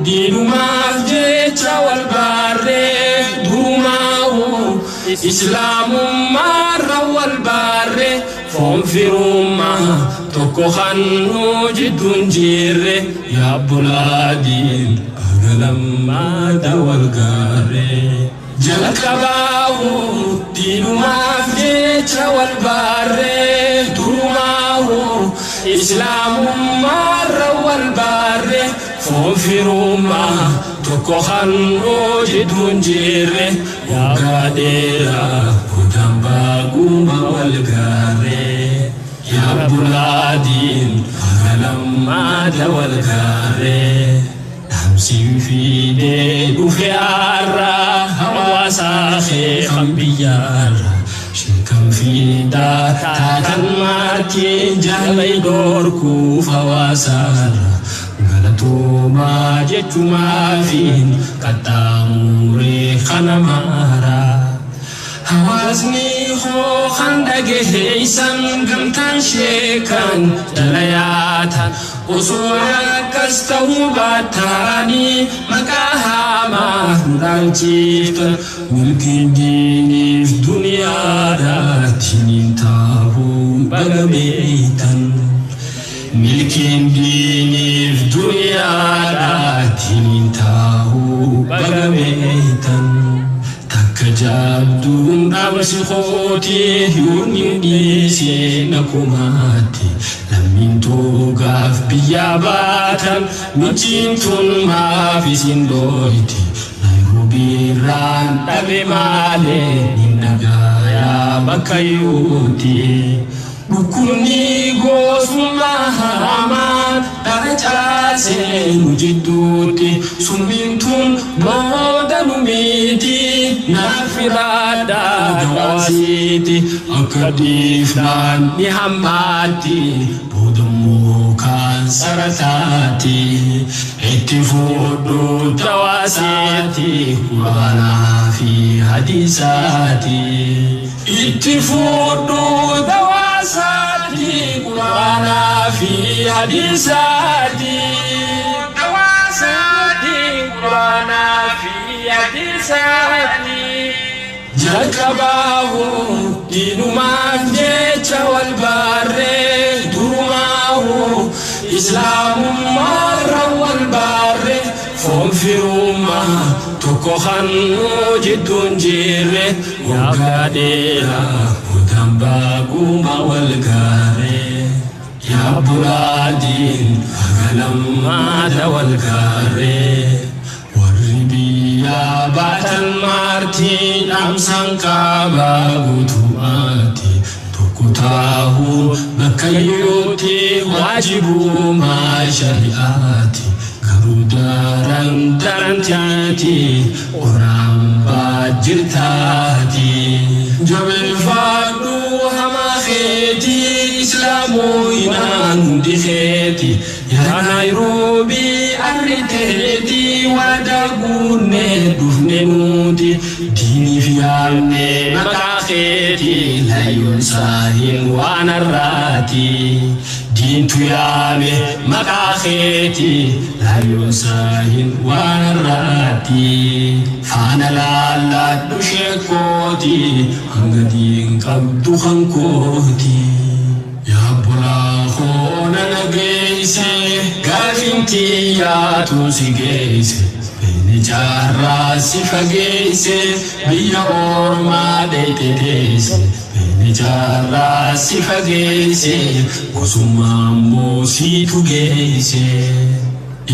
Diinumaaf jecha wal baarree durumaahu islaamummaarra wal baarree foon firummaa tokko kannuu jidduun jirre yaa bulaadiin agalammaada wal gaarree. Jalqabaahu diinumaaf jecha wal baarree durumaahu islaamummaarra wal baarree foon firummaa tokko kannuu jidduun jirre waggaa dheeraa godaan baaguma wal gaarree yaa bulaadiin agalammaada wal gaarree. Dhaamsiin fiidee dhufe har'a hawaasaa kee kan biyyaarra sheekan fiidaa taatan maatii jaalai dhorkuuf hawaasaarra galatoomaa jechumaafiin qaxxaamuree kana maara. Hawaasni hoo kan dhageessan gamtaan sheekan jala yaatan osoo akkas ta'uu baataanii maqaa hamaa nu dhaalchiftan milkiin diiniif duniyaadhaatiin taa'uu baga beeytan. Milkiin diiniif duniyaadhaatiin taa'uu baga beeytan. Takka jabduun dhaamsi kooti yoonni dhiisee na kumaatti lammiin toogaaf biyyaa baatan michiin tun maaf isin dooyti Naayiroobiirraan dhabe maalee ni nagaayaa bakka yuuti. Dhukkubni gosummaa hamaan dhala caasee nu jidduutti summiin tun booda nu miti naaf filaadhaa dawaasiiti akka dhiifnaan ni hammaatti boodammoo kaansara taati itti fuudhu dawaasaati quraanaa fi hadiisaati itti fuudhu dawaasaati quraanaa fi hadiisaati dawaasaati quraanaa fi hadiisaati. Jalqabaahu diinumaaf jecha wal baarree durumaahu islaamummaarra wal baarree foon firummaa tokko kannuu jidduun jirre waggaa dheeraa godaan baaguma wal gaarree yaa bulaadiin agalammaada wal gaarree. Warri biyyaa baatan maartii dhaamsaan qaabaa guutummaatti tokko taa'uun bakka iyyuutti waajibumaa shari'aati garuu daran daran taati qoraan baajjirtaati. Jabeeffadhu hamaa keetii islaamoyinaan hundi keeti yaa Naayiroobii arriteetii waadaa guunnee dhufne nuti diiniif yaamne maqaa keetii layyuun saahin waan har'aati. Diintu yaame maqaa keetii layyuun saahin waan har'aati. Faana laalladhu sheekkooti hanga diin qabdu kan kooti. Yaa bulaa koona nageesse gaafiin xiyyaatu si geesse beeni jaarraa si fageesse biyya ormaa dheete teesse beeni jaarraa si fageesse gosummaa immoo siitu geesse.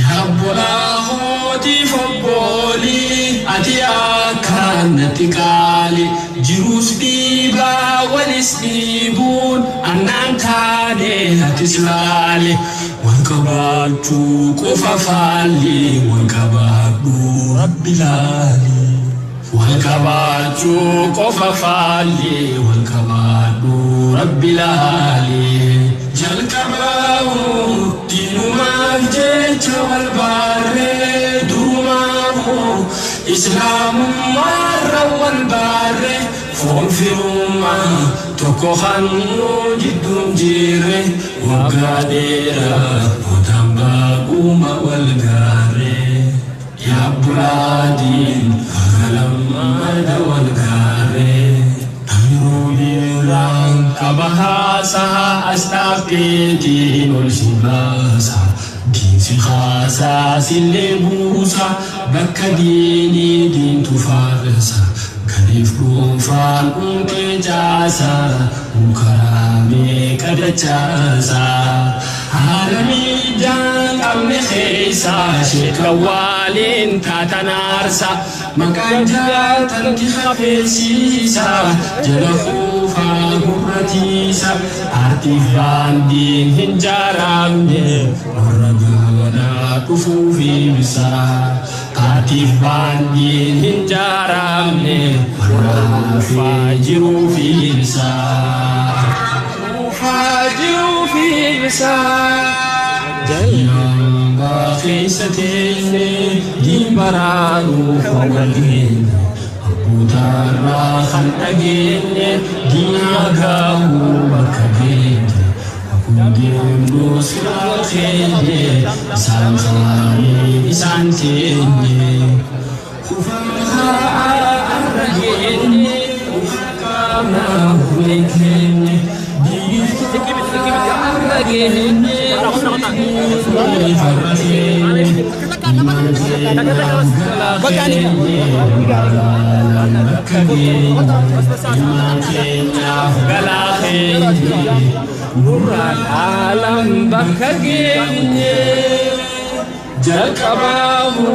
Yaa bulaa kootiif obboolii ati akkaan natti qaali jiruus dhiibaa walis dhiibuun annaan taane atis laale wal qabaachuu qofa faalli wal qabaadhu rabbi laali. Wal qabaachuu qofa faalli wal qabaadhu rabbi laali. Jalqabaahu diinumaaf jecha wal baarree durumaahu islaamummaarra wal baarree foon firummaa tokko kannuu jidduun jirre waggaa dheeraa godaan baaguma wal gaarree. Yabbulaadiin galammaada wal gaarree. Amiruudhiirraan qaba haasaa asxaafeetiin ol si baasa. Diinsi haasaa sillee buusa bakka diinii diintu faarsa. Gariif dhuunfaan unkee jaasa mukaramee qadachaasa. Haala miidhaan qabne keessa sheeka waaliin taatan aarsa. Maqaan jaatan hafeessiisa jala kuufaa gurratiisa. Aartiif baandiin hin jaaramne warra goonaa dhufuuf ibsa. Aartiif baandiin hin jaaramne warra kuufaa jiruuf ibsa. Kuufaa jiruuf ibsa. Jalambaa keessa teenye diin baraaruuf waliin abbootarraa kan dhageenye diina gaahuu bakka geenye. Akkuma deemnu siraa keenye isaan kaanee isaan teenye. Kufaa har'a geenye qaama hundee keenye. Har'a geenye farra keenye. Bakka geenye ilmaan keenyaaf galaa keenye. Nurraan aalam bakka geenye. Jalqabaahu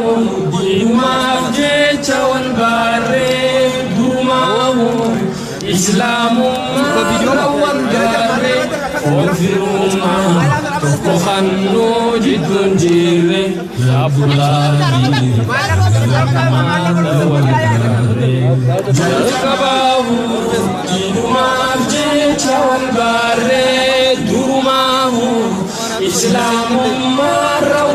diinumaaf jecha wal baarree durumaahu islaamummaa wal gaarree foon firummaa tokko fannoo jidduun jirre yaabbulaadii wal gaarree. Jalqabaahu diinumaaf jecha wal baarree durumaahu islaamummaa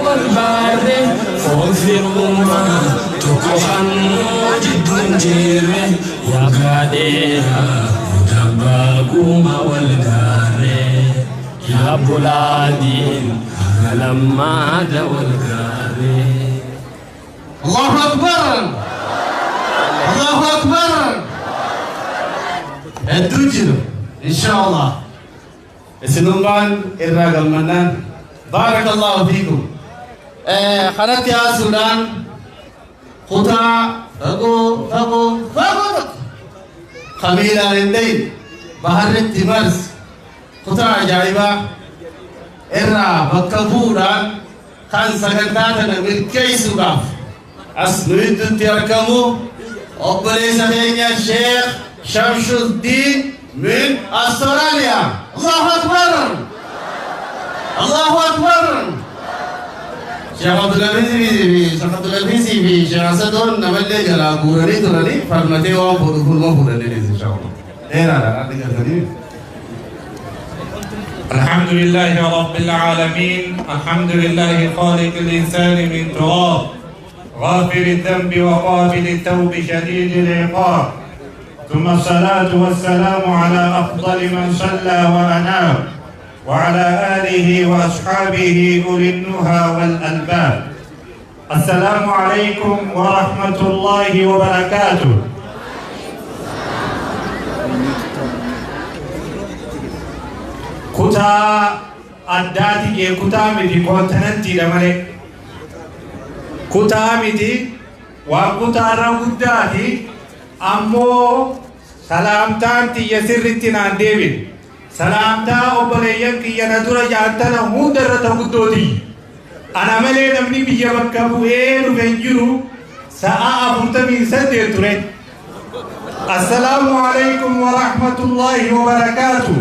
wal baarree foon firummaa tokko fannoo jidduun jirre waggaa dheeraa dabbaaquma wal gaarree yaabbulaadiin galammaada wal gaarree. Allahu Akbar! Allahu Akbar! Hedduu jiru, insha Allah. Isinummaan irraa gammannaan baarakallahu fiikum. Kanatti haasuudhaan kutaa fagoo fagoo fagoo tokko kamiilaan hin dhayin baharritti mars kutaa ajaa'ibaa irraa bakka bu'uudhaan kan sagantaa tana milkeessuudhaaf as nu gidduutti argamu obboleessa keenya Sheekh Shamshuddin min Australia. Allahu Akbar! Allahu Akbar! Sheekh Abdulaziz fi Sheekh Abdulaziz fi Sheekh Asadoon namallee jalaa guuranii turanii falmatee waan fuudhu fulma fuudhanii inshallah. Dheeraadha addi galtanii. الحمد لله رب العالمين، الحمد لله خالق الإنسان من تراب، غافر الذنب وقابل التوب شديد العقاب، ثم الصلاة والسلام على أفضل من صلى وأناب وعلى آله وأصحابه أولي النهى والألباب. السلام عليكم ورحمة الله وبركاته. Kutaa addaati kee kutaa miti koontinantiidha malee. Kutaa miti waan kutaarra guddaati ammoo salaamtaan tiyya sirritti naan deebine. Salaamtaa obboleeyyan kiyya na dura jaantana hundarra ta guddooti. Ana malee namni biyya bakka bu'ee dhufe hin jiru sa'a 48 ture. Assalaamu alaikum wa rahmatullahi wa barakaatuh.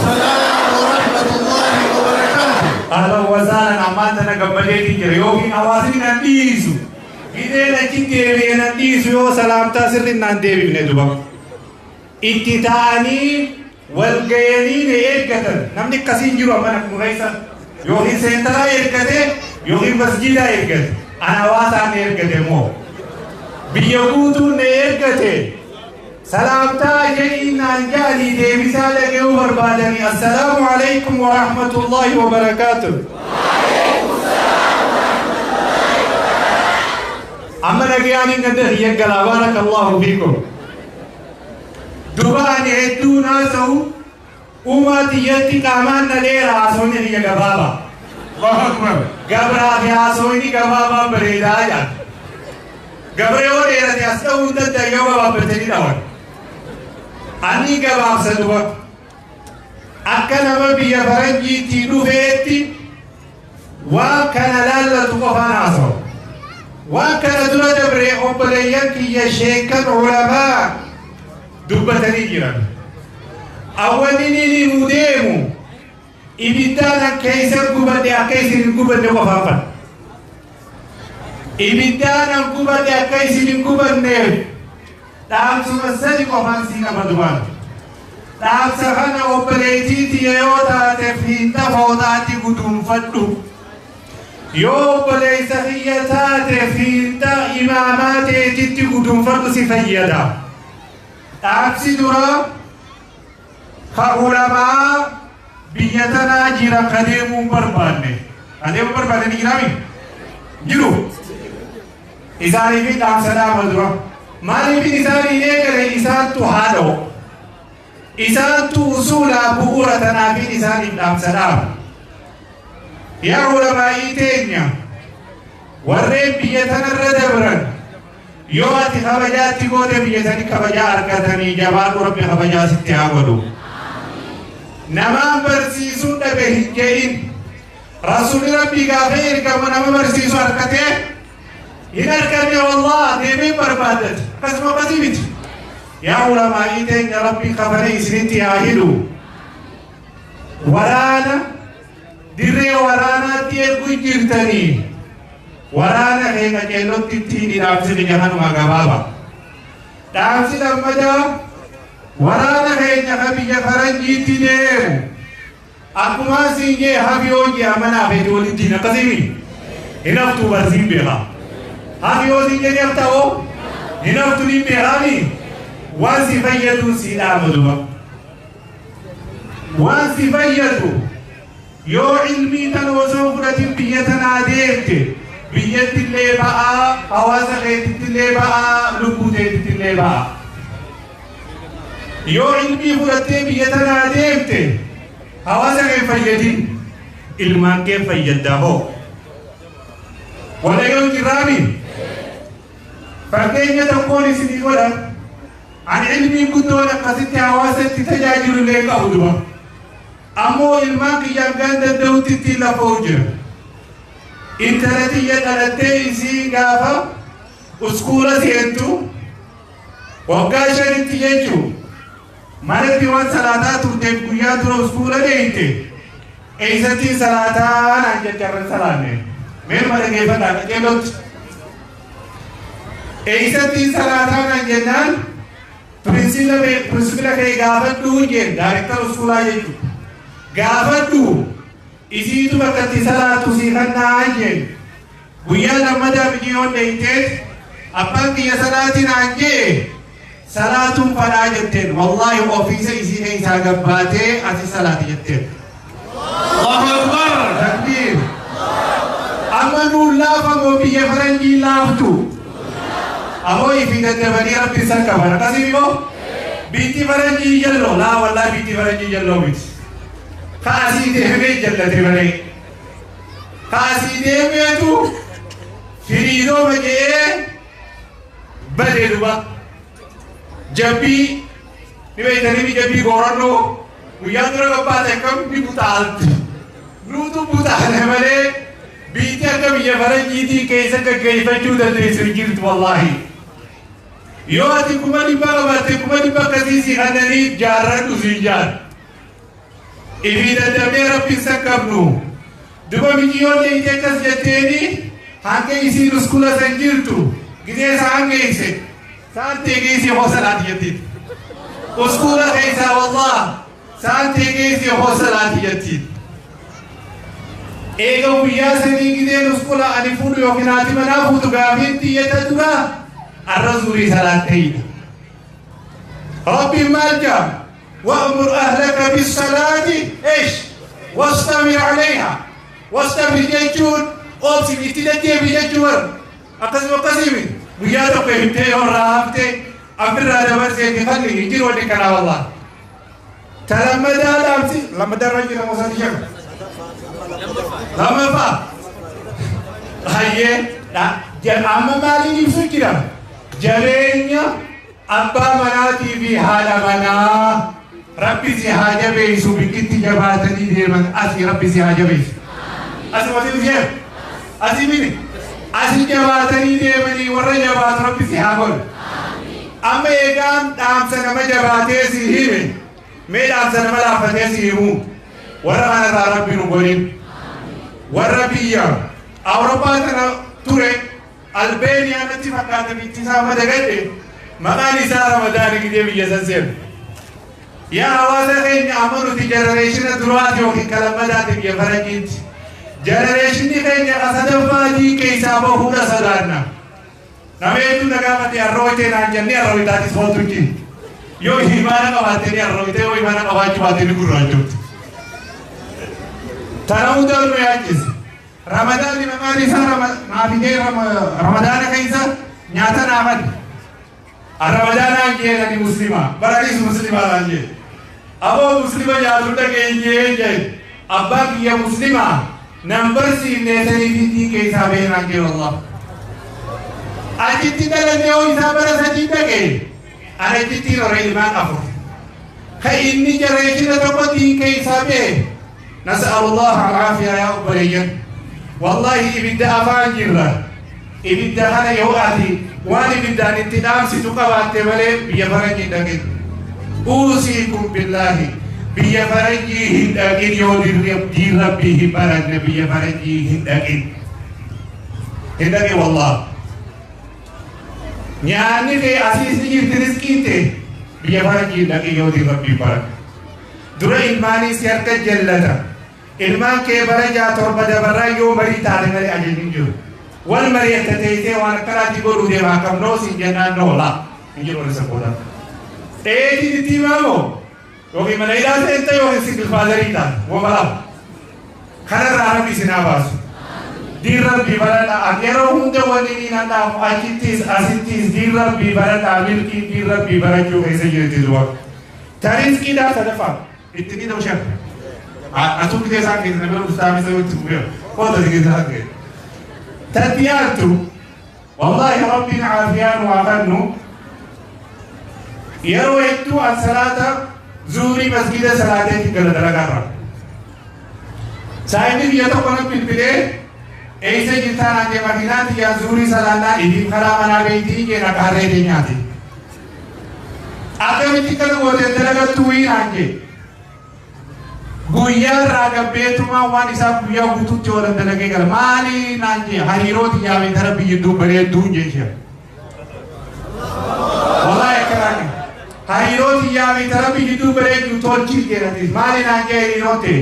Salaam wa rahmatullahi wa barakaatuh. Ahlan wa sahlan ammaan tana gammadeetiin jira yookiin hawaasni nan dhiisu. Gideen achi deebi'e nan dhiisu yoo salaamtaa sirri naan deebifne duba. Itti ta'anii wal ga'anii na eeggatan namni akkasiin jiru amma nu keessa yookiin seentaraa eeggate yookiin masjiidaa eeggate ana hawaasaan na eeggate moo biyya guutuun na eeggate salaamtaa jedhii naan jaalii deebisaa dhaga'uu barbaadanii assalaamu alaikum wa rahmatullahi wa barakaatuh. Nagayaan hin ganda kiyya galaa. Baarakallahu fiikum. Duba ani hedduun haasa'u, uumaa tiyyatti qaamaan na dheera, haasawni kiyya gabaaba. Allahu Akbar. Gabraa fi haasawni gabaabaan bareedaa jedha. Gabra yoo dheerate as dha'uu hin danda'an, yoo gabaabbatanii dhawan. Ani gabaabsa duba. Akka nama biyya faranjiitii dhufeetti waan kana laallatu qofaan haasawu. Waan kana dura dabree obboleeyyan kiyya sheekan ulamaa dubbatanii jiran. Awwalli inni nu deemu ibiddaan akka isa gubadhe akka isin hin gubanne qofaan fadha. Ibiddaan an gubadhe akka isin hin gubanneef dhaamsuma sadi qofaan sii qaba dubaan. Dhaamsa kana obboleettii tiyya yoo taate fiinxa fooxaatti guduunfadhu. Yoo obboleessa kiyya taate fiinxa imaamaa teetitti guduunfadhu, si fayyada. Dhaamsi dura ka ulamaa biyya tanaa jira ka deemuu hin barbaanne. Ka deemuu barbaanne ni jiraami? Jiru. Isaaniif dhaamsa dhaama dura. Maaliif isaanii eegale? Isaantu haadha'u. Isaantu usuulaa bu'uura tanaafin isaaniif dhaamsa dhaama. Yaa ulamaa'ii teenya warreen biyya tanarra dabran, yoo ati kabajaatti goote biyya sani kabajaa argatanii, jabaadhu, Rabbi kabajaa sitti haa godhu. Namaan barsiisuu dhabe hin jedhin. Rasuulli Rabbii gaafa ergamu nama barsiisu argatee hin arganne, wallah, deemee barbaaddate. Akkasuma akkasii miti. Yaa ulamaa'ii teenya, Rabbi kafanii isinitti haa hidhu. Waraana dirree waraanaatti ergu jirtanii, waraana kee qaceellotti ittiin dhaamsi kiyya kanuma gabaaba. Dhaamsi lammataa waraana keenya ka biyya faranjiitti deemu. Akkuma siin jee hafi yoo jee amanaa feeti walittiin akkasii hin haftuu, barsiin beeka. Hafi yoo siin jee hafta hoo hin haftu ni beekaami, waan si fayyadu si dhaama duba. Waan si fayyadu, yoo ilmii tan osoo fudhatin biyya tanaa deemte, biyyatti illee ba'aa, hawaasa keetitti illee ba'aa, lubbuu teetitti illee ba'aa. Yoo ilmii fudhattee biyya tanaa deemte, hawaasa kee fayyadin, ilmaan kee fayyaddaa hoo. Walayyoo jirraami? Fakkeenya tokkoon isinii godha. Ani ilmii guddoon akkasitti hawaasa itti tajaajilu illee qabu duba. Ammoo ilmaan kiyyaan gan danda'utti ittiin lafa'u jira. Intala tiyya dhalattee isii gaafa uskuula seentu waggaa 5tti jechuu manatti waan salaataa turteef, guyyaa dura uskuula deeyte, eeysattiin salaataa naan jecharran salaanne. Meeluma dhageeffadhaa qaceellotti. Eeysattiin salaataa naan jennaan, principal kee gaafadhuu jeen, director uskuulaa jechuudha. Gaafadhu, isiitu bakka itti salaatu sii kannaa jeen. Guyyaa lammataa biyyoon deeyteet, abbaan kiyya salaatii naan jee, salaatuun fadhaa jetteen. Wallaahi, ofiisa isii keessaa gabbaatee ati salaati jetteen. Allahu Akbar. Takbiir. Amma nuun laafamoo biyya faranjii laaftu? Ammoo ifii daddabanii Rabbi san qaban akkasii immoo biyyi faranjii jalloo laa, wallaahi, biyyi faranjii jalloo miti. Ka asii deemee jallate malee. Ka asii deemeetu firiidoo jedhee bade duba. Jabbii ni beektanii, jabbii goorannoo guyyaa dura gabbaate akkam ni butaalti. Nuutu butaale malee biyyi akka biyya faranjiitii keessa gaggeeffachuu dandeessu hin jirtu, wallaahi. Yoo ati 100,000 qabaatte, 100,000 akkasii si kannanii jaarradhu siin jaar. Ifii dadhabnee Rabbiin saqqabnu. Duba biyyoon deemtee akkas jetteeni, hanga isiin uskula san jirtu gizee isaan geesse saan teegeessi hoo salaati jettiin. Uskuula keessaa, wallah, saan teegeessi hoo salaati jettiin. Eega guyyaa sanii gizeen uskula ani fuudhu yookiin haati manaa fuutu, gaafiin xiyyata dura arra zuurii salaattayidha. Rabbiin maal jaa? وأمر أهلك بالصلاة إيش؟ واصطبر عليها. واصطبر jechuun obsi, itti deddeebi jechuun akkasuma akkasii. Guyyaa tokko himtee yoo irraa hafte afirraa dabarseeti falli hin jiru wanni kanaa wallah. Ta lammadaa dhaamsi lammadaa irra jira moo sadi shan? Lammaffaa. Hayyee amma maaliin ibsu jira? Jabeenya abbaa manaatii fi haadha manaa Rabbi si haa jabeessu bikkitti jabaatanii deeman asii Rabbi si haa jabeessu. Asii watii ishee asii mini asii jabaatanii deemanii warra jabaatu Rabbi si haa godhu. Amma eegaan dhaamsa nama jabaatee si hime mee dhaamsa nama laaffatee si himu warra kanarraa Rabbi nu godhin. Warra biyya Awurooppaa kana ture Albeeniyaa natti fakkaata biyyi isaa madagadhe maqaan isaa Ramadaani gidee biyya san seenu. Yaa hawaasa keenya amma nuti generation duraati yookiin kalammadaati biyya faranjiitti. Generationni keenya ka sadaffaatii keessaa bahuudha sodaanna. Nama hedduu na gaafate arrooytee naan jennee arrooytaatis hootu jin. Yoo imaana qabaatte ni arrooytee yoo imaana qabaachuu baatte ni gurraachofte. Tana hunda nu yaachise. Ramadaanni maqaan isaa naafijee Ramadaana keessa nyaata naafadhe. Ramadaanaan jeen ani muslima. Baranis muslimaa naan jeen. Aboo muslima nyaatu dhageenyee jeen. Abbaan kiyya muslima nan barsiifne sanii fiitiin keessaa bahee naan jeen Allah. Achitti dhalanne yoo isaa bara sadii dhagee. Ana achitti horee ilmaan afur. Ka inni generation tokko diin keessaa bahee. نسأل الله العافية يا أبريا. والله ibidda afaan jirra. Ibidda kana yoo ati waan ibiddaan itti dhaamsitu qabaatte malee biyya faranjii dhaqin. أوصيكم بالله biyya faranjii hin dhaqin yoo diin Rabbii hin baranne biyya faranjii hin dhaqin. Hin dhaqin wallah. Nyaanni kee asiis ni jirti riskiin ta'e biyya faranjii hin dhaqin yoo diin Rabbii hin baranne. Dura ilmaanii si harka jallata. Ilmaan kee bara 6 7 dabarraa yoo marii taate malee ajajni hin jiru. Wal mari'atte teessee waan akkanaatti godhuu deemaa akkam noo siin jennaan noo laa hin jiru wal isa booda. Eetiin itti himamoo yookiin mana hidhaa seente yookiin single fatherii taate wama lama. Kanarraa Rabbi isin haa baasu. Diin Rabbii baradhaa ati yeroo hunda wanni niin handhaamu achittis asittis diin Rabbii baradhaa milkiin diin Rabbii barachuu keessa jirti du'a. Ta rizqiidhaa sadaffaa itti ni ta'u shan. Atuu kitee isaan keessa nama dhuftaa misa itti fufeera. Koota si keessa isaan keessa. Tatti yaaddu wallahi Rabbiin caafiyaa nu haa kennu yeroo hedduu an salaata zuurii masgida salaateetiin gala dalagaarra. Saayinni biyya tokko na bilbilee eessa jirtaa naan jee makiinaa tiyyaan zuurii salaannaa ifiif karaa manaa beeytii jeen akka harree teenyaati. Akkamitti kana gooteen dalagattu wii naan jee. Guyyaa irraa gabbeetumaa waan isaa guyyaa guutuutti oolan dalagee gala. Maali naan jee hariiroo xiyyaa fi tara biyya jidduu bareedduu jee ishee. Wallahi akkanaa jee. Hariiroo xiyyaa fi tara biyya jidduu bareedduu tolchii jedhati. Maali naan jee hariiroo ta'e.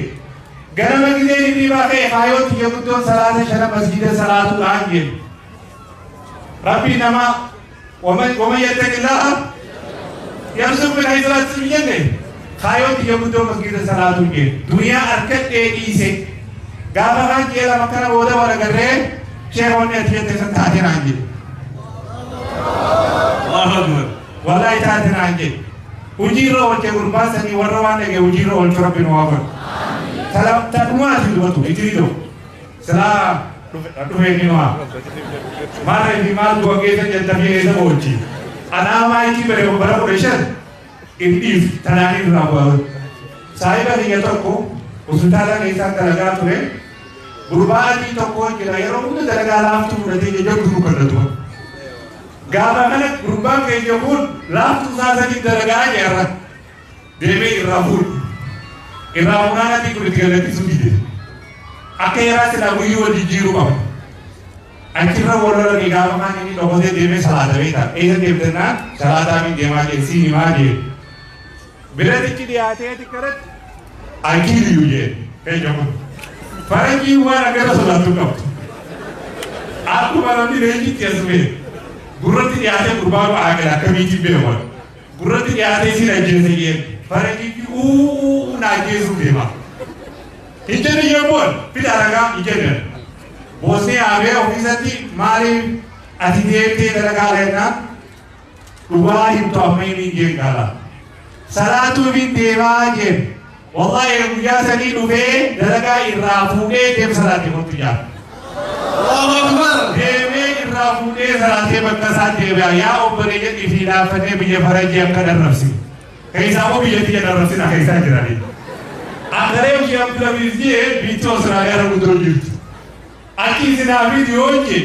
Ganama gizeen hirribaa ka'e kaayoo xiyya guddoon salaata shana masjida salaatuudhaan jedhe. Rabbi nama ومن يتق الله يرزق من حيث لا يحتسب jenne kaayoo xiyya guddoo masjida salaatu jedhe. Duniyaa harkadhee dhiise. Gaafa kaan jee lama kana booda wal agarree sheekonni ati jette san taate naan jedhe. Allahu Akbar. Wallahi taate naan jedhe. Hojii irra oolche gurbaa sanii warra waan dhage hojii irra oolchu Rabbi nu haa godhu. Ta dhumaati dubatu itti ta'u. Silaa dhufee ni waa. Maal fi maal du'a keessa jettamee keessa oolchi. Anaa maayikii bare bara 15 hin dhiisu tanaan irraa bu'aa. Saahiba kiyya tokko hospitaala keessaa dalagaa ture. Gurbaa adii tokko jira yeroo hunda dalagaa laaftuu fudhatee jajjabduu nu kadhatu. Gaafa kana gurbaan keenya kun laaftuu isaa sanii dalagaa jeerra. Deemee irraa fuudhe. Irraa fuudhaan adii kun itti galattisuu dide. Akka yeraa silaa guyyuu wal jijjiiruu qaba. Achirra wal lolanii gaafa kaan inni dhokatee deemee salaata beektaa. Eessa deemtennaan salaataa min deemaa jee si himaa jee. Biratichi dhiyaatee xiqqaratti I kill you jee. Keenya kun. Faranjiin waan akkana sodaattu qabdu. Akkuma namni leenjitti as dhufe gurratti dhiyaatee gurbaan aaqila akkamiitiin beekan. Gurratti dhiyaatee sin ajjeese jee. Faranjiin uuu na ajjeesuu deema. Hin jedhu yemmoon fida ragaa hin jedhan. Boosnee haabee ofiisatti maaliif Ati deemtee dalagaa jennaan dhugaa himtu amma hin jeen gaala. Salaatuuf hin deemaa jeen. Wallahi guyyaa sanii dhufee dalagaa irraa fuudhee deem salaatee kottu jaa. Allahu Akbar. Deemee irraa fuudhee salaatee bakka isaa deebi'a. Yaa obboleeyyan ifii dhaabbatee biyya farajii akka dharrabsi. Keessaa immoo biyya tiyya dharrabsina keessaa jiranii. Akkaree biyya Abdulaziz jee biyyi Austraaliyaa irra guddoo jirtu. Achi isinaa viidiyoo jee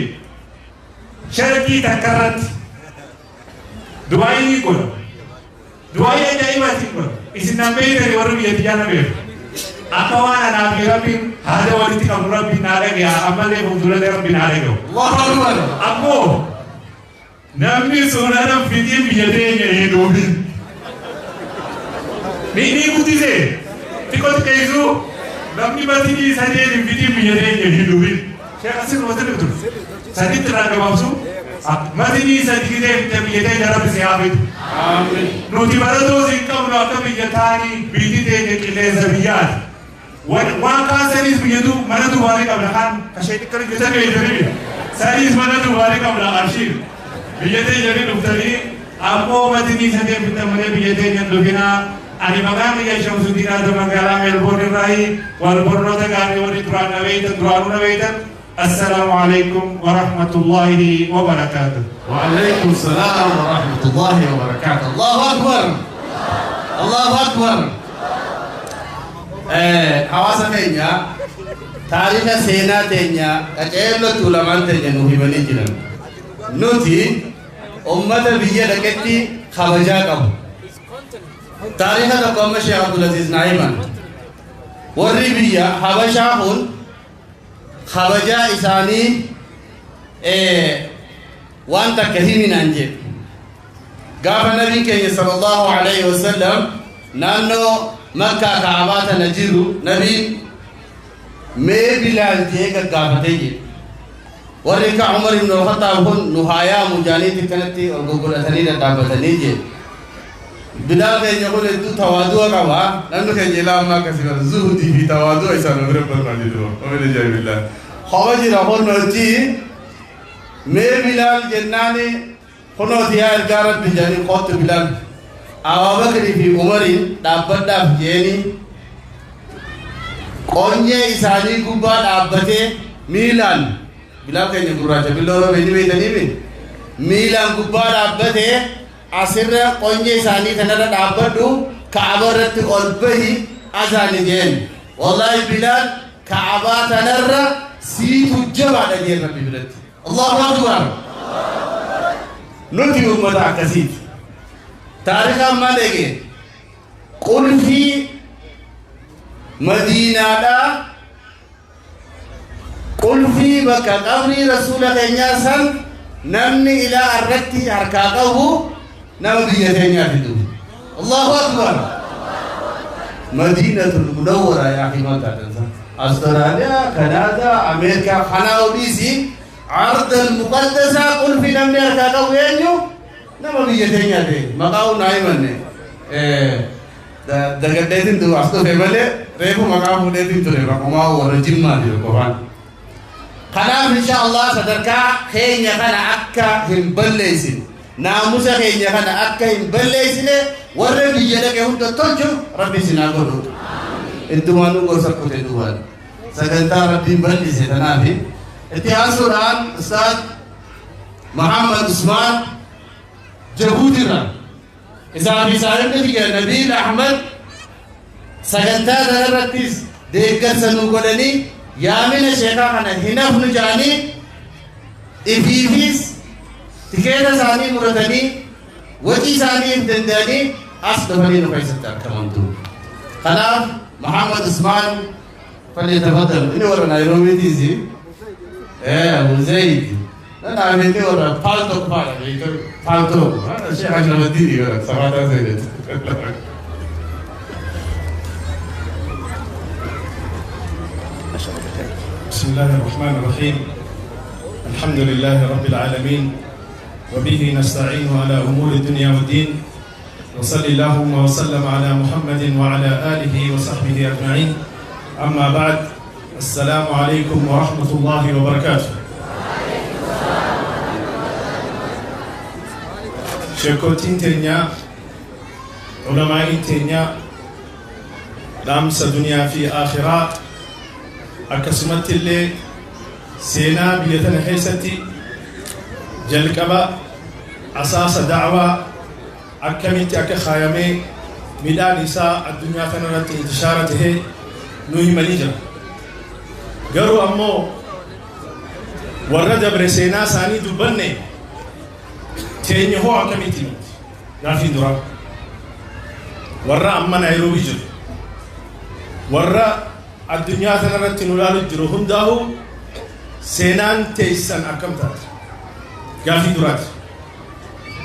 sharkii takka irratti du'aayii godha. Du'aayii ajaa'ibaatiin godha. Isin nan beektani warri biyya tiyyaa na beeku. Akka waan anaaf fi Rabbiin haada walitti qabnu Rabbiin naa dhagaya ammallee fuuldurallee Rabbiin naa dhagayu. Allahu Akbar. Ammoo namni sunana fitiin biyya teenya hin dhuufin. Ni guddise xiqqoo xiqqeessuu namni matinii sadeen hin fitiin biyya teenya hin dhuufin. Sheekh asin matinii ture. Saditti irraa gabaabsu matinii sadi gisee fitte biyya teenya Rabbi si haa fitu. Amiin. Nuti baratoos hin qabnu akka biyya taanii biyyi teenya qilleensa biyyaati. Waan kaan saniis biyyatu mana duwwaalee qabna kaan kashee xiqqoo hojjetan beektanii saniis mana duwwaalee qabna abshiir. Biyya teenya ni dhuftanii ammoo matinii sadeen fitan malee biyya teenya hin dhufinaa. Ani maqaan kiyya Shamsuddin Adam magaalaa Meelboorn irraayi wal barnoota gaarii warri duraan na beeytan duraanuu na beeytan. Assalaamu alaikum wa rahmatullahi wa barakaatuh. وعليكم السلام ورحمة الله وبركاته. الله أكبر. الله أكبر. Hawaasa keenya taarika seenaa teenya qaceelloo lamaan teenya nu himanii jiran. Nuti ummata biyya dhaqetti kabajaa qabu. Taarika tokko amma Sheekh Abdulaziz naa himan. Warri biyya Habashaa kun kabajaa isaanii waan takka himinaan jedhe. Gaafa nabiin keenya sallallahu alaihi wasallam naannoo Makkaa Kaabaa tana jiru nabiin mee Bilaal jee gaggaafatee jedhe. Warri akka Umar ibn al-Khattaab kun nu haa yaamu jaaniitti kanatti ol gurguratanii dhadhaabbatanii jedhe. Bilaal keenya kun hedduu tawaadu'a qaba. Namni keenya ilaa ammaa akkasii bara zuhudii fi tawaadu'a isaan bira barbaade dura. Omina jaabillah. Kopha jira kun hojii mee Bilaal jennaani kunooti yaa ergaa Rabbi jedhanii kootu Bilaal. Abubakrii fi Umariin dhaabbadhaaf jeeni qonyee isaanii gubbaa dhaabbatee miilaan Bilaal keenya gurraacha billoo roobee ni beektanii mi? Miilaan gubbaa dhaabbatee asirra qonyee isaanii kanarra dhaabbadhu Kaaba irratti ol bahi azaani jeen. Wallaahi Bilaal Kaabaa tanarra siitu jabaadha jeen Rabbi biratti. Allahu Akbar. Nuti uummata akkasiiti. Taarika ammaa dhage qulfii Madiinaadhaa qulfii bakka qabrii rasuula keenyaa san namni ilaa irratti harkaa qabu nama biyya teenyaa fidu. Allahu Akbar. Madiinatul Munawwara yaa akhi maal taatan san. Austraaliyaa, Kanaadaa, Ameerikaa kanaa oliisi Ard al-Muqaddasaa qulfii namni harkaa qabu eenyu? Nama biyya teenyaa ta'e. Maqaa hunaa himanne. Dagadheetiin ture as dhufe malee reefu maqaa fuudheetiin ture maqumaa warra Jimmaa jiru qofaan. Kanaaf insha Allah sadarkaa keenya kana akka hin balleessine naamusa keenya kana akka hin balleessine warra biyya dhaqe hunda tolchu Rabbi isin haa godhu. Ittumaanuu gorsa kute duwwaan. Sagantaa Rabbiin bal'ise tanaafi. Itti aansuudhaan Ustaad Muhammad Usmaan Jabuutirraa isaa fi saahibni kiyya Nabiil Ahmad sagantaa kanarrattis deeggarsa nu godhanii yaamina sheekaa kana hin hafnu jedhanii ifiifis tikeeta isaanii muratanii wacii isaanii hin danda'anii as dhufanii nu keessatti argamantu. Kanaaf Muhammad Usmaan falyatafaddal inni warra Naayiroobiitiisi. Abu Zaid. Nan inni warra Paaltook faadha beektu Paaltook. Sheekh Ashrafaddiini warra Safaataa Zaydati. بسم الله الرحمن الرحيم. الحمد لله رب العالمين، وبه نستعين على أمور الدنيا والدين، وصلى اللهم وسلم على محمد وعلى آله وصحبه أجمعين. أما بعد، السلام عليكم ورحمة الله وبركاته. Sheekotiin teenyaa, ulamaa'iin teenyaa dhaamsa duniyaa fi akhiraa, akkasumatti illee seenaa biyya tana keessatti jalqaba asaasa da'waa akkamitti akka kaayamee midhaan isaa addunyaa kana irratti intishaara tahee nu himanii jira. Garuu ammoo warra dabre seenaa isaanii dubbanne, teenya hoo akkamitti nuti? Gaafii duraa, warra amma Naayiroobii jiru, warra addunyaa kana irratti nu ilaalu jiru hundaahu, seenaan teessan akkam taate? Gaafii duraati.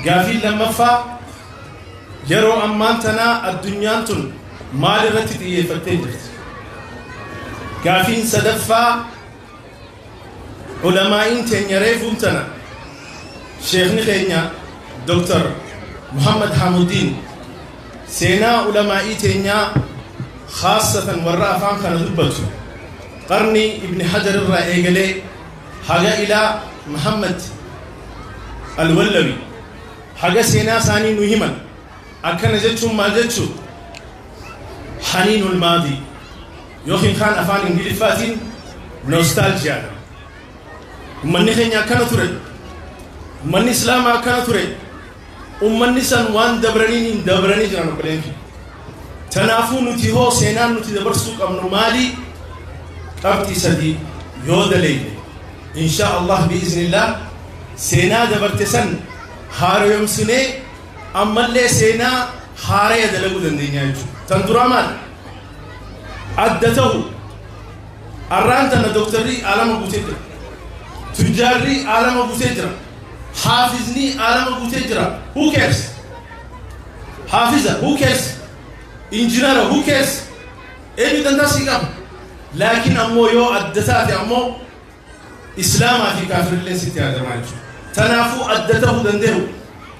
Gaafii lammaffaa, yeroo ammaan tanaa addunyaan tun maal irratti xiyyeeffattee jirti? Gaafiin sadaffaa, ulamaa'iin teenya reefuun tana sheekni keenya Dr. Muhammad Hamudiin seenaa ulamaa'ii teenyaa, khaasatan warra afaan kana dubbatu, qarni Ibni Hajar irraa eegalee haga ilaa Muhammad Alwallawi haga seenaa isaanii nu himan. Akkana jechuun maal jechuu? حنين الماضي yookiin kaan afaan Ingiliffaatiin nostalgia dha. Ummanni keenya akkana ture, ummanni Islaamaa akkana ture, ummanni san waan dabraniin hin dabranii jiran, obboleen. Tanaafuu nuti hoo seenaan nuti dabarsuu qabnu maali? Qabxii sadii yoo daleeyne, insha Allah biiznillah, seenaa dabarte san haaroyomsinee ammallee seenaa haaraya dalaguu dandeenya jechuudha. Tan duraa maal? Adda ta'u. Arraan tana dooktarri alama guutee jira, tujjaarri alama guutee jira, haafizni alama guutee jira. Who cares haafiza? Who cares injinara? Who cares? Eenyu dantaa sii qaba? Laakiin ammoo yoo adda taate ammoo Islaamaa fi kaafirillee sitti yaadamaa jechuudha. Tanaafuu adda ta'uu danda'u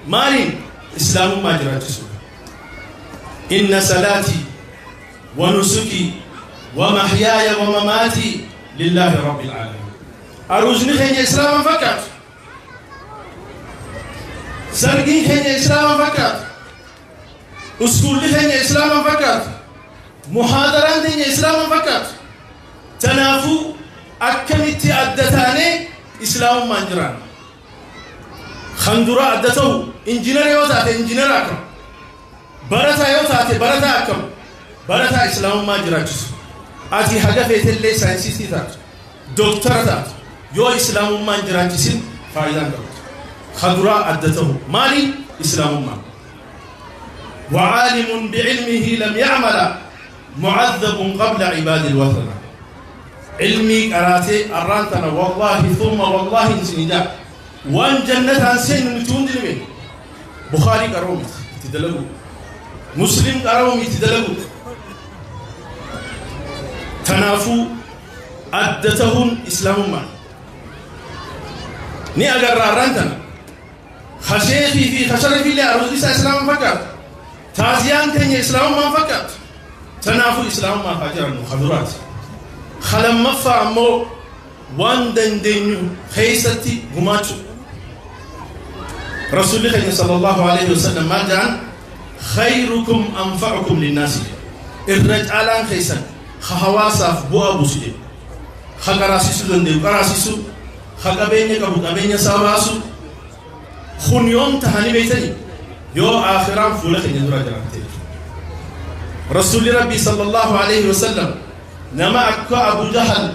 maaliin? Islaamummaa jiraachisu. إن صلاتي ونسكي ومحياي ومماتي لله رب العالمين. Aruuzni keenya Islaama fakkaatu, sargiin keenya Islaama fakkaatu, uskuulli keenya Islaama fakkaatu, muhaadaraan keenya Islaama fakkaatu. Tanaafuu akkamitti adda taanee Islaamummaan jiraan? Kan dura adda ta'u, injinara yoo taate injinara akkam, barataa yoo taate barataa akkam, barataa Islaamummaa jiraachisu. Ati haga feetellee saayinsistii taatu, dooktara taatu, yoo Islaamummaan jiraachisin faayidaan qabdu. Kan duraa adda ta'u maali? Islaamummaa. وعالم بعلمه لم يعمل معذب قبل عباد الوثن. علمي قراتي أرانتنا، والله ثم والله سنجا وان جنة سين نتون دلمين بخاري قرومت تدلقوا، مسلم قرومت تدلقوا. تنافو أدتهم إسلام ما ni agarra. Arrantana khasheetii fi khasharafillee aruuzi isaa Islaama fakkaatu, taaziyaan keenya Islaamummaan fakkaatu. Tanaafuu Islaamummaa haa jirannu kaduraati. Kalammaffaa ammoo waan dandeenyu keessatti gumaachuu. Rasuulli keenya صلى الله عليه وسلم maal jedhan? خيركم أنفعكم للناس. Irra caalaan keessan ka hawaasaaf bu'aa buusu jedhe. Ka qaraasisuu danda'u qaraasisuu, ka qabeenya qabu qabeenya isaa baasu. Kun yoom tahanii beeytanii? Yoo aakhiraan fuula keenya dura jiraate. Rasuulli Rabbii صلى الله عليه وسلم nama akka Abu Jahal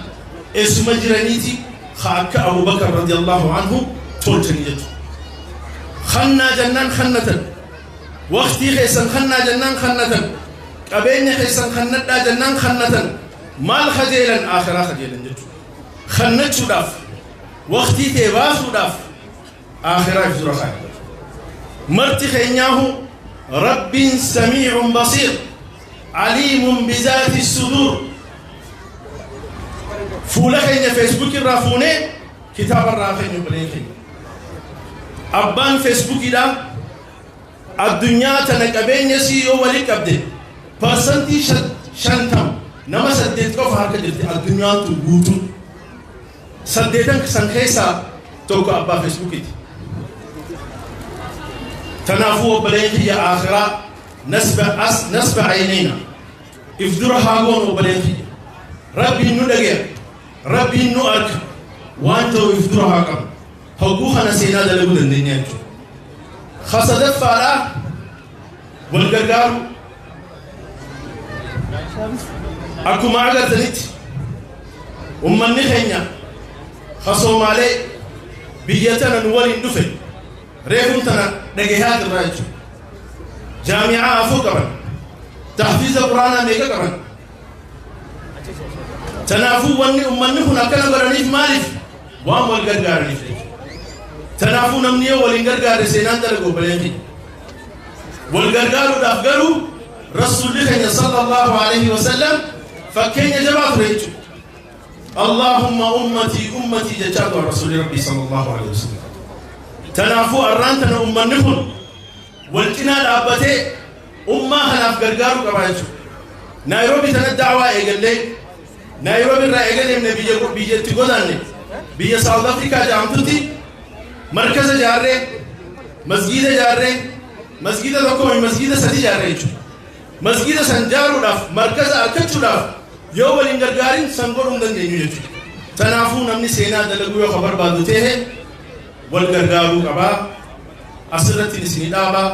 eessuma jiraniiti ka akka Abu Bakar رضي الله عنه tolchanii jechuudha. Kannaa jennaan kannatan, waqtii keessan kannaa jennaan kannatan, qabeenya keessan kannadhaa jennaan kannatan. Maal kajeelan? Aakhiraa kajeelan jechuudha. Kannachuudhaaf, waqtii tee baasuudhaaf, aakhiraa if dura kaa'e. Marti keenyaahu Rabbiin سميع بصير عليم بذات الصدور. Fuula keenya Facebook irraa fuunee kitaaba irraa keenya obboleen keenya. Abbaan Facebookiidha addunyaa tana qabeenya sii yoo walii qabde 50% nama saddeet qofa harka jirti addunyaan tun guutuu. Saddeetan san keessaa tokko abbaa Facebookiiti. Tanaafuu obboleen kiyya aakhiraa nasba aynayna if dura haa goonu. Obboleen kiyya, Rabbiin nu dhage'a, Rabbiin nu arka waan ta'u if dura haa qabnu. Hogguu kana seenaa dalaguu dandeenya jechuudha. Kasadaffaadhaa wal gargaaru. Akkuma agartanitti ummanni keenya ka Soomaalee biyya tana nu waliin dhufe reefun tana dhagahaa jirraa jechuudha. Jaami'aa afur qaban, tahfiiza quraanaa meeqa qaban. Tanaafuu wanni ummanni kun akkana godhaniif maaliif? Waan wal gargaaraniif jechuudha. Tanaafuu namni yoo waliin gargaare seenaan dalagu, obboleen keenya. Wal gargaaruudhaaf garuu Rasuulli keenya sallallahu alaihi wasallam fakkeenya jabaa ture jechuudha. "Allahumma ummatii, ummatii" jechaa ture Rasuulli Rabbii sallallahu alaihi wasallam. Tanaafuu arraan tana ummanni kun wal cinaa dhaabbatee ummaa kanaaf gargaaruu qaba jechuudha. Naayiroobii tana da'waa eegallee, Naayiroobii irraa eegalee biyya biyyatti godaanne, biyya Saawud Afrikaa jedhamtutti markaza jaarree, masgiida jaarree, masgiida tokko, masgiida sadi jaarree jechuudha. Masgiida san jaaruudhaaf, markaza argachuudhaaf yoo waliin gargaarin san godhuu hin dandeenyu jechuudha. Tanaafuu namni seenaa dalaguu yoo ka barbaadu ta'e wal gargaaruu qabaa. Asirratti isinii dhaabaa.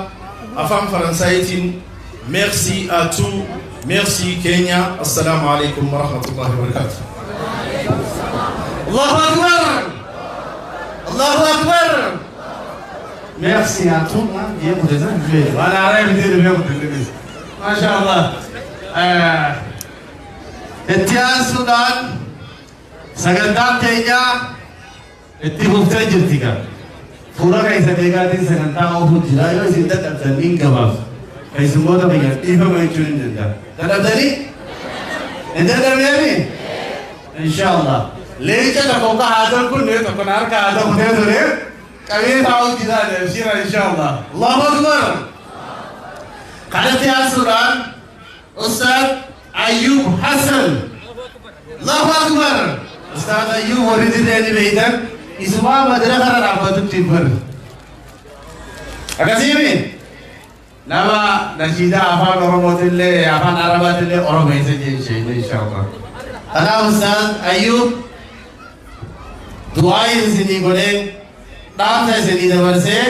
Afaan Faransaayitiin merci à tous, merci Kenya. Assalaamu alaikum wa rahmatullahi wa barakatuh. Allahu Akbar! Allahu Akbar! Merci à tout. Bien. Voilà, arrête. ما شاء الله. Itti aansuudhaan sagantaan keenya itti fuftee jirti gaa. Fuula keessa deegaatiin sagantaa oofuu jira. Yoo isin dadhabdan hin gabaaf. Keessummoota biyya dhiifama jechuun hin danda'amu. Dadhabdanii? Hin dadhabneemi? Inshallah. Leenca tokko ka haadha kun tokko na harka haadha kutee ture. Qabee taa'uu jira ajaa'ibsiira inshallah. Allahu Akbar. Kanatti aansuudhaan Ustaad Ayyub Hassan. Allahu Akbar. Ustaad Ayyub warri dirree beeytan isumaa madraka irra dhaabbatutti bar. Akkasiimi nama nashiidaa afaan Oromootillee afaan Arabaatillee Oromeessa jechuudha inshallah. Kanaaf Ustaad Ayyub du'aa isinii godhee, dhaamsa isinii dabarsee,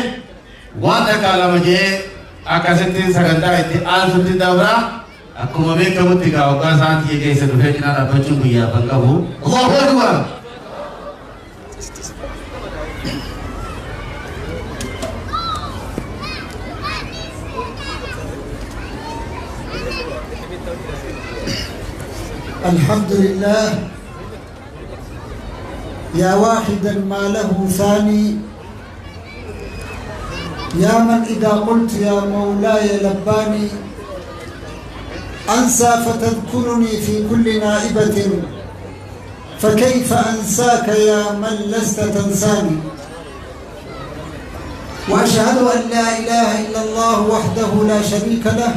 waan takka lama jee akkasitti sagantaa itti aansutti dabra. Akkuma beekamutti gaa waggaa isaan keessa dhufee cinaa dhaabbachuun guyyaa kan qabu. Allahu Akbar. الحمد لله يا واحدا ما له ثاني، يا من إذا قلت يا مولاي لباني. أنسى فتذكرني في كل نائبة، فكيف أنساك يا من لست تنساني؟ وأشهد أن لا إله إلا الله وحده لا شريك له،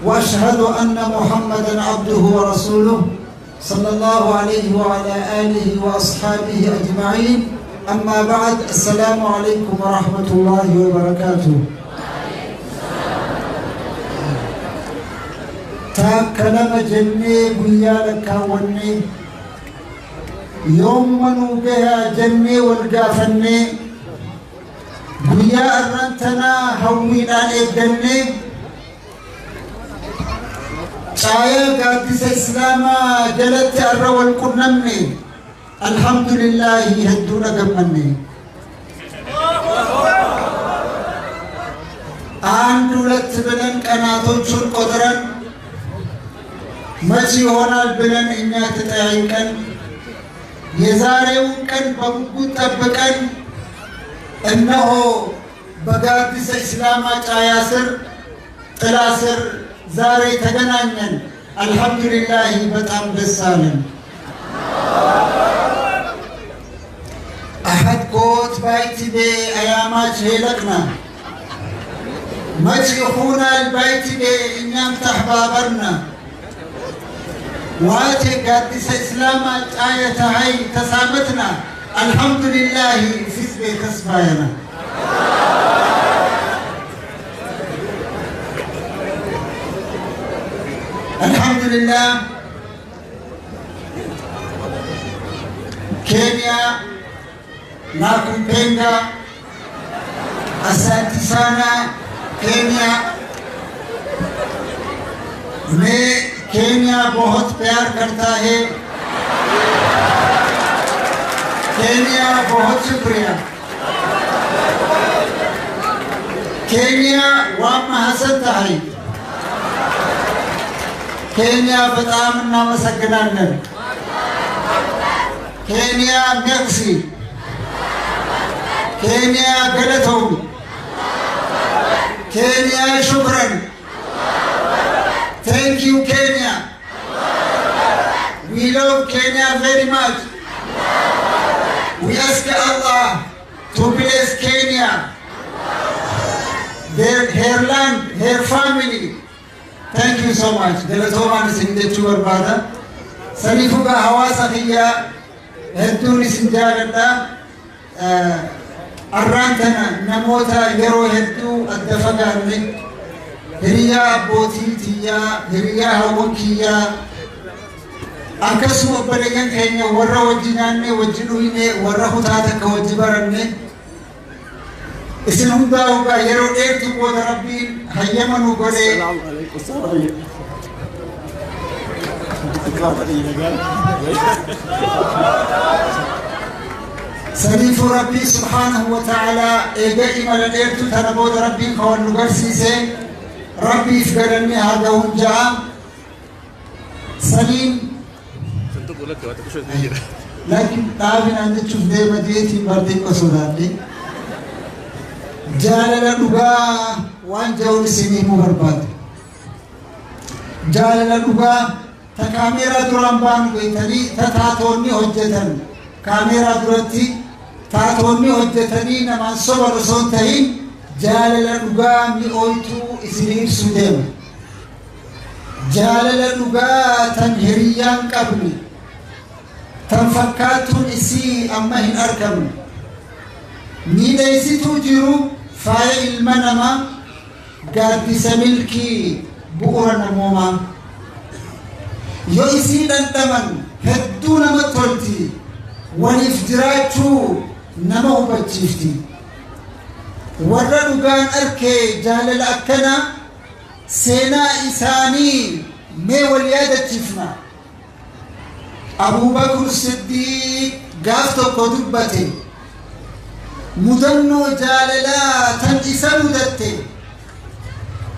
وأشهد أن محمدا عبده ورسوله صلى الله عليه وعلى آله وأصحابه أجمعين. أما بعد، السلام عليكم ورحمة الله وبركاته. Takka lama jennee guyyaa lakkaawwannee, yoomma nuu gahaa jennee wal gaafannee, guyyaa arran tanaa hawwiidhaan eeggannee, caayaa gaaddisa Islaamaa jalatti arra wal qunnamne. Alhamdulillaahi, hedduudha gammanne. አንድ ሁለት ብለን ቀናቶቹን ቆጥረን፣ መች ይሆናል ብለን እኛ ተጠያይቀን፣ የዛሬውን ቀን በጉጉት ጠብቀን፣ እነሆ በጋዲሰ ኢስላማ ጫያ ስር፣ ጥላ ስር ዛሬ ተገናኘን። አልሐምዱሊላህ፣ በጣም ደስ አለን። አሐድ ኮት ባይቲቤ አያማች ሄለቅና መች ይኹናል ባይቲቤ እኛም ተሕባበርና ዋቴ ጋዲሰ እስላማ ጫየ ተሀይ ተሳመትና። አልሐምዱሊላህ፣ ፊዝቤ ተስፋየና። Alhamdulillah, Kenya nakupenda, asante sana Kenya. मैं Kenya बहुत प्यार करता है। Kenya बहुत शुक्रिया। Kenya waan mahadsan tahay. ኬንያ በጣም እናመሰግናለን። ኬንያ merci። ኬንያ galatoomi። ኬንያ شكرا። Thank you, Kenya. We love Kenya very much. We ask Allah to bless Kenya, her land, her family. Thank you so much. Galatoomaan isin jechuu barbaada. Saniifuu gaa hawaasa kiyyaa, hedduun isin jaaladha. Arraan tana namoota yeroo hedduu adda fagaanne, hiriyaa abbootii tiyyaa, hiriyaa hawwan kiyyaa, akkasuma obboleeyyan keenya warra wajji nyaanne, wajji dhuyne, warra kutaa takka wajji baranne, isin hundaa hugaa yeroo dheertuu booda Rabbiin hayyama nu godhee. Saniifuu Rabbii subhaanahu wa ta'aalaa eega imala dheertuu tana booda Rabbiin kan nu garsiise, Rabbiif galanni haa ga'uun ja'a. Saniin laakiin dhaabinaan jechuuf deema jeetiin barxiqqo sodaadhe. Jaalala dhugaa waan ja'uun isinii himuu barbaade. Jaalala dhugaa ta kaameeraa duraan baanu beektanii, ta taatoonni hojjetan, kaameeraa duratti taatoonni hojjetanii namaan soban osoo hin ta'in, jaalala dhugaa mi'ooytuu isinii ibsuu deema. Jaalala dhugaa tan hiriyyaan qabne, tan fakkaattuun isii amma hin argamne. Miidheessituu jiru, faaya ilma namaa, gaaddisa milkii, bu'uura namoomaa. Yoo isii dhandhaman hedduu nama tolti, waliif jiraachuu nama hubachiifti. Warra dhugaan arkee jaalala akkanaa, seenaa isaanii mee wal yaadachiifna. Abuubakar Siddiiq gaaf tokko dubbate mudannoo jaalalaa tan isa mudatte.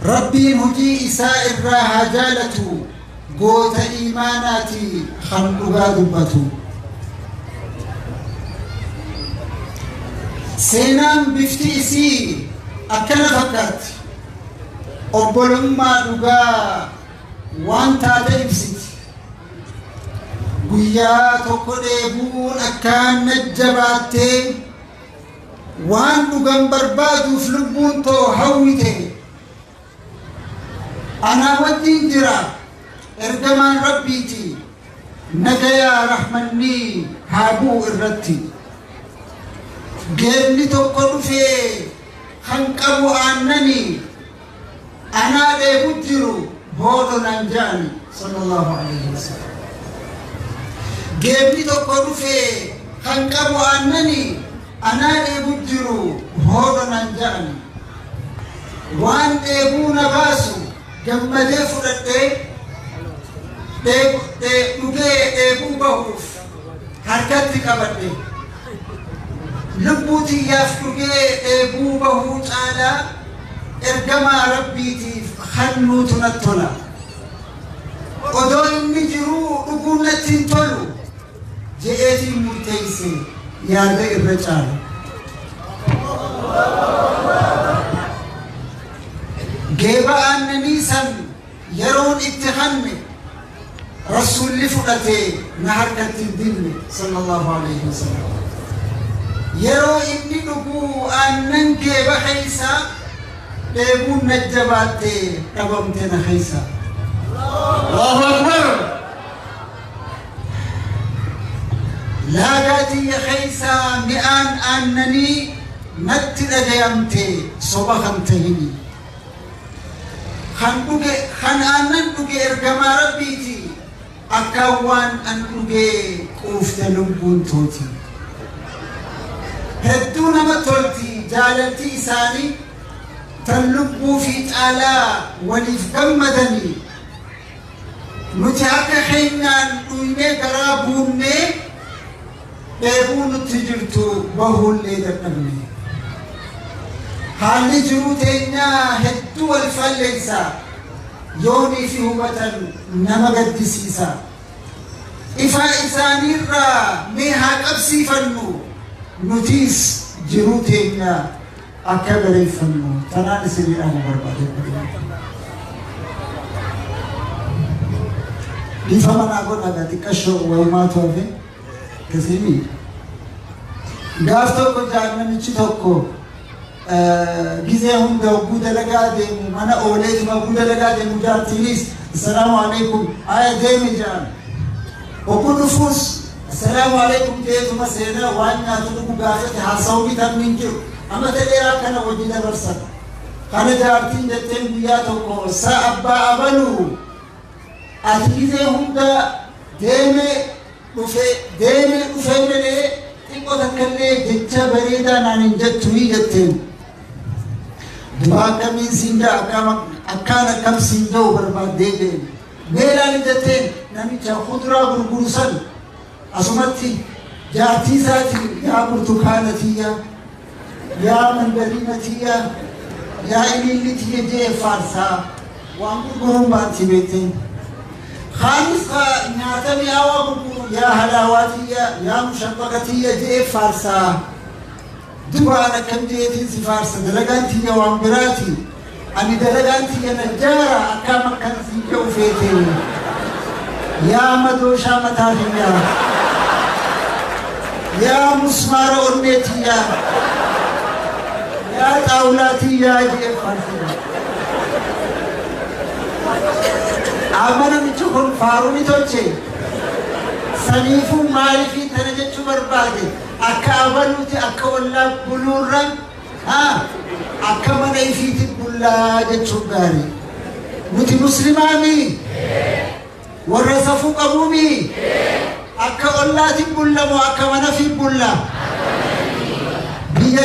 Rabbiin hojii isaa irraa haa jaalatu, goota iimaanaati kan dhugaa dubbatu. Seenaan bifti isii akkana fakkaatti. Obbolummaa dhugaa waan taate ibsiti. Guyyaa tokko dheebuun akkaan najjabaattee, waan dhugan barbaaduuf lubbuun too hawwite. Anaa wajjin jira ergamaan Rabbiiti, nagayaa rahmannii haa bu'u irratti. Geebni tokko dhufee kan qabu aannanii, anaa dheebu jiru hoodho nan ja'ani, sallallahu alaihi wasallam. Geebni tokko dhufee kan qabu aannanii, anaa dheebu jiru hoodho nan ja'ani. Waan dheebuu na baasu gammadee fudhadhee, dhugee dheebuu bahuuf harkatti qabadhe. Lubbuu tiyyaaf dhugee dheebuu bahuu caalaa ergamaa Rabbiitiif hannuutu natti tola. Odoo inni jiruu dhuguun natti hin tolu je'eetiin murteeyse yaada irra caala. Geeba aannanii san yeroon itti hanne, Rasuulli fudhatee na harkatti hin dinne, sallallahu alaihi wasallam. Yeroo inni dhuguu aannan geeba keeysa, dheebuun najjabaattee dhabamte na keeysa. Allahu Akbar. Laagaa tiyya keeysa mi'aan aannanii natti dhagayamte, soba kan tahini. Kan dhuge kan aannan dhuge ergamaa Rabbiiti. Akkaan waan an dhugee quufte lubbuun tooti. Hedduu nama tolti jaalalti isaanii tan lubbuu fi caalaa waliif gammadanii. Nuti akka keenyaan dhuynee garaa buunnee dheebuu nutti jirtu bahuullee dadhabne. Haalli jiruu teenyaa hedduu wal falleessa. Yoonii fi hubatan nama gaddisiisa. Ifaa isaaniirraa mee haa qabsiifannu. Nutis jiruu teenya akka bareeffannu. Tanaan isinii dhaamu barbaade. Dhiifama naa godhaa xiqqashoo wayimaatu hafe kasiimi. Gaaf tokko namichi tokko gizee hunda hogguu dalagaa deemu mana ooleetuma hogguu dalagaa deemu jaartiinis assalaamu alaikum aya deeme jedhan. Hogguu dhufuus assalaamu alaikum jeetuma seenaa waan nyaatu dhugu gaafate haasawuu bitamni hin jiru. Amata dheeraa kana wajji dabarsan. Kana jaartiin jetteen guyyaa tokko sa abbaa abaluu ati gizee hunda deeme dhufe malee xiqqoo takkallee jecha bareedaa naan hin jettu ni jetteen. Duba akkamiin siin ja'a akkaan akkam siin ja'u barbaaddee jeen. Meelaan jetteen namicha kuduraa gurguru san asumatti jaartii isaatiin yaa burtukaana tiyya yaa mandariina tiyya yaa ililli tiyya jee faarsaa waan gurguruun baanti beekteen. Kaanis nyaata mi'aawaa gurguru yaa halaawaa tiyya yaa mushabbaka tiyya jee faarsaa. Duraan akkam jeetiin si faarsa dalagaan tiyya waan biraati. Ani dalagaan tiyya najjaara akkam akkan siin jedhu feete. Yaa madooshaa mataa kiyya. Yaa musmaara onnee tiyya. Yaa xaawulaa tiyyaa jee faarsa. Amma namichi kun faaruu ni tolche. Saniifuu maaliifii tana jechuu barbaade? Akka abaluuti akka ollaa buluurra akka mana ifiitti bullaa jechuun gaarii. Nuti muslimaami? Warra safuu qabuumi? Akka ollaatti bullamoo akka mana fi bulla? Biyya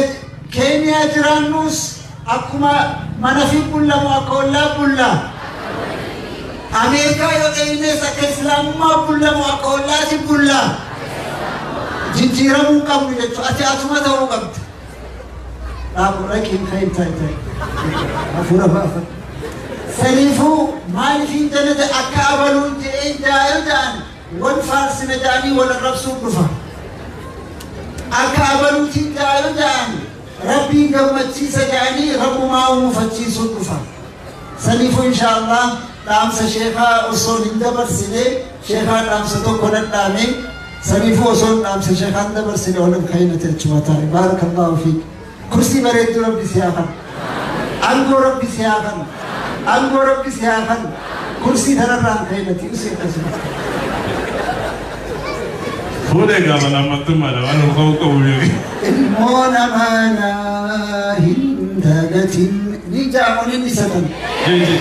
Keeniyaa jiraannus akkuma mana fi bullamoo akka ollaa bulla? Ameerikaa yoo dhayines akka islaamummaa bullamoo akka ollaatti bulla? Jijjiiramuu qabnu jechuudha. Ati asuma ta'uu qabdi. Dhaabu raqiin kan ta'e hafuura baafadhu. Saniifuu maaliifin jannata akka abaluun jedheen jaayoo ja'an wal faarsina ja'anii wal arrabsuuf dhufa. Akka abaluutiin jaayoo ja'an Rabbiin gammachiisa ja'anii rabbumaa umufachiisuuf dhufa. Saniifuu inshaallah dhaamsa sheekaa osoo hin dabarsine sheekaa dhaamsa tokko nadhaame. Saniifuu osoo dhaamsa sheekaan dabarsine ol kainate achuma taa'e. Baarakallahu fiik. Kursii bareedduu Rabbi si haa kennu. Aangoo Rabbi si haa kennu. Aangoo Rabbi si haa kennu. Kursii tanarraan kainati usee akkasuma. Fuudhee gaafa lammattummaadha waan ol ka'uu qabu beeku. Ilmoo namaa hin dagatin ni jaamuun inni satan. Jeeji.